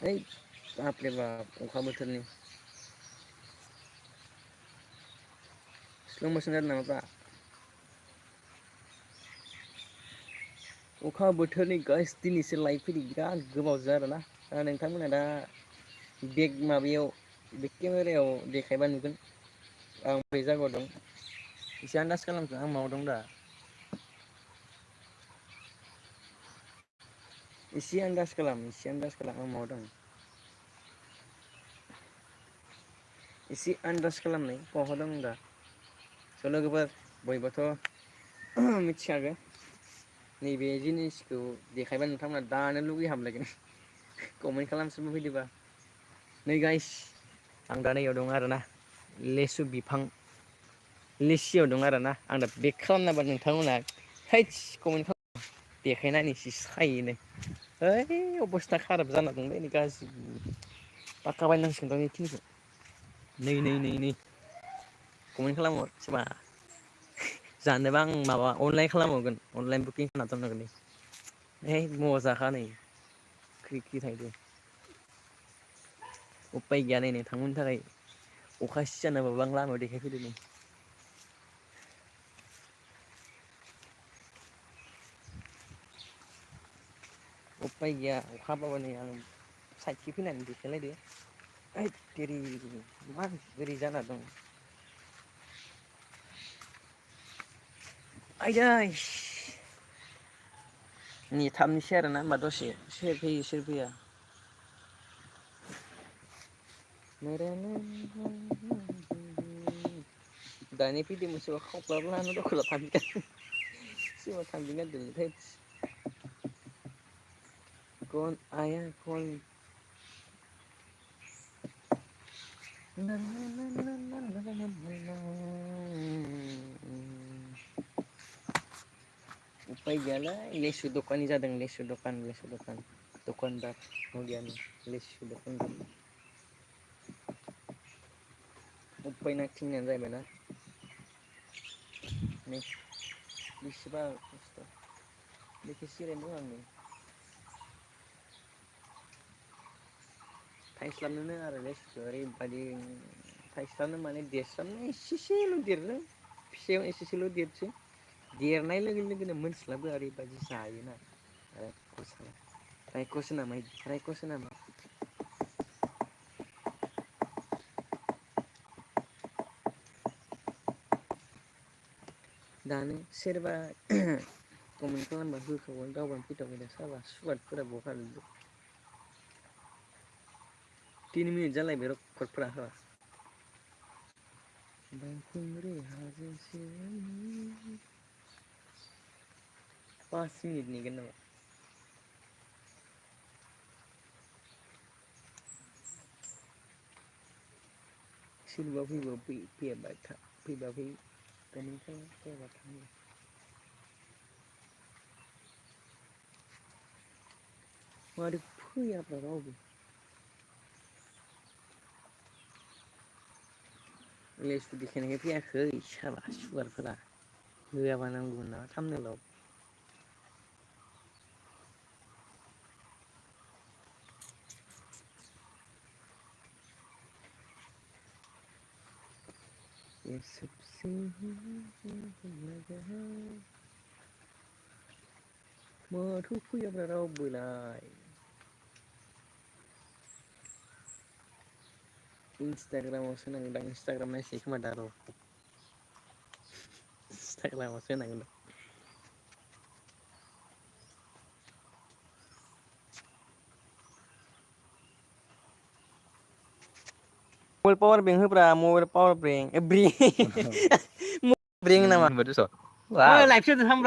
ओइ बाबरे बाब अखा बोथोरनि स्ल' मोसन जादों नामाब्रा अखा बोथोरनि गाइस दिनैसो लाइभ फैदों बिराद गोबावजों आरोना नोंथांमोना दा बेक माबायाव बेक केमेरायाव देखायबा नुगोन आं बै जायगायाव दं एसे आन्दाज खालामखो आं मायाव दं दा एसे आन्दाज खालाम आं मायाव दं एसे आन्दाज खालामनाय बहा दं दा स' लोगोफोर बयबोथ' मिथिखागो नैबे जिनिसखौ देखायबा नोंथांमोना दानो लुगैहाबलायगोन कमेन्ट खालामसोबा फैदोबा नै गाइस आं दा नैयाव दं आरोना लेसु बिफां लिसियाव दं आरोना आं दा बेक खालामनाबा नोंथांमोना हैस कमेन्ट खालाम देखायना होनोसै सायोनो ओइ अबस्था खाराब जाना दंलै नै गाज्रि पाक्का बायनांसिगोन दां बेखिनिखौ नै कमेन्ट खालामहर सोरबा जानोबा आं माबा अनलाइन खालामहरगोन अनलाइन बुकिं खालामना दोननांगोन नै है मजाखा नै ख्रि ख्रि थांदों उफाय गैया नै नोंथांमोननि थाखाय अखा सिजानाबाबो आं लामायाव देखायफैदों नै उफाय गैया अखा हाबाबो नै आं साइडखि फैनानै देखायलायदो हैद तेरि मा बोरै जाना दं आयै नेथाबनोसै आरोना होमबा दसे सोर फैया दानि फैदोंमोन सोरबा खावख्लाबो लाना दखला थांफिनगोन सोरबा थांफिननो नागिरदोंलै थैदस कौन आया कौन उफाय गैयालै लेसु दखानि जादों लेसु दखान दखानदार मुलियानि लेसु दखानदार उफाय नायथिंनायानो जाहैबायना नै बेसेबा खस्थ' बेखि जिरायना दं आं नै थाइस्लाबनोनो आरो लेसुखौ ओरैबादि थाइस्लाबनो माने देरस्लाबनो एसेसेल' देरो फिसायाव एसेसेल' देरसै देरनाय लोगो लोगोनो मोनस्लाबो ओरैबायदि जायोना रायख'सो नामा दानो सोरबा कमेन्ट खालामबा होखागोन गावबानो फैथावबाय दा साला सुवादफोरा बहा खारदों 3 मिनिट जालायबाय रेकर्डफोरा हो बावखुंग्रि हाजो सेरनि 5 मिनिट नेगोन नामा सोरबा फैबा फै कमेन्ट खालाम फैयाबा थाङो माथो फैयाब्रा रावबो लेसु देखायनायखाय फैयाखै साला सुगारफोरा होआबा नांगौमोन ना थामनेलाव ये सबसे माथो फैयाब्रा रावबोलाय इन्सटाग्रामावसो नांदां इन्सटाग्राम नायसै खोमा दा र' इन्सटाग्रामावसो होनांगोन दा mobile power bank mobile power power brand ब्रें नामा लाइभ सेरदों थामब्रा